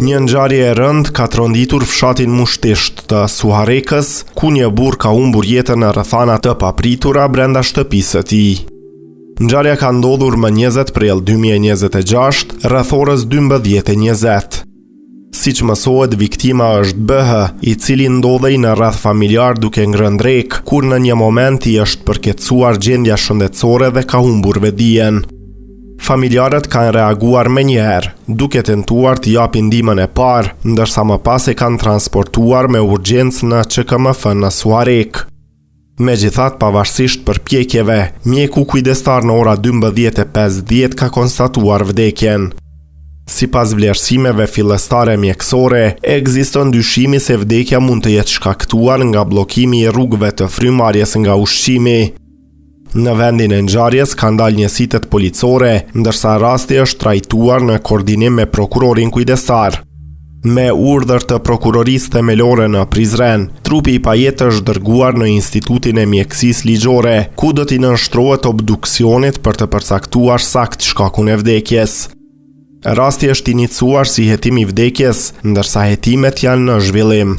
Një ngjarje e rëndë ka tronditur fshatin Mushtisht të Suharekës, ku një burrë ka humbur jetën në rrethana të papritura brenda shtëpisë së tij. Ngjarja ka ndodhur më 20 prill 2026, rreth orës 12:20. Siç mësohet, viktima është BH, i cili ndodhej në rreth familjar duke ngrënë drekë, kur në një moment i është përkeqësuar gjendja shëndetësore dhe ka humbur vetëdijen. Familjarët kanë reaguar menjëherë, duke tentuar t'i japin ndihmën e parë, ndërsa më pas e kanë transportuar me urgjencë në QKMF në Suharekë. Megjithatë, pavarësisht përpjekjeve, mjeku kujdestar në ora 12:50 ka konstatuar vdekjen. Sipas vlerësimeve fillestare mjekësore, ekziston dyshimi se vdekja mund të jetë shkaktuar nga bllokimi i rrugëve të frymëmarrjes nga ushqimi. Në vendin e ngjarjes kanë dalë njësitet policore, ndërsa rasti është trajtuar në koordinim me prokurorin kujdestar. Me urdhër të Prokurorisë Themelore në Prizren, trupi i pajetë është dërguar në Institutin e Mjekësisë Ligjore, ku do t'i nënshtrohet obduksionit për të përcaktuar saktë shkakun e vdekjes. Rasti është iniciuar si hetim i vdekjes, ndërsa hetimet janë në zhvillim.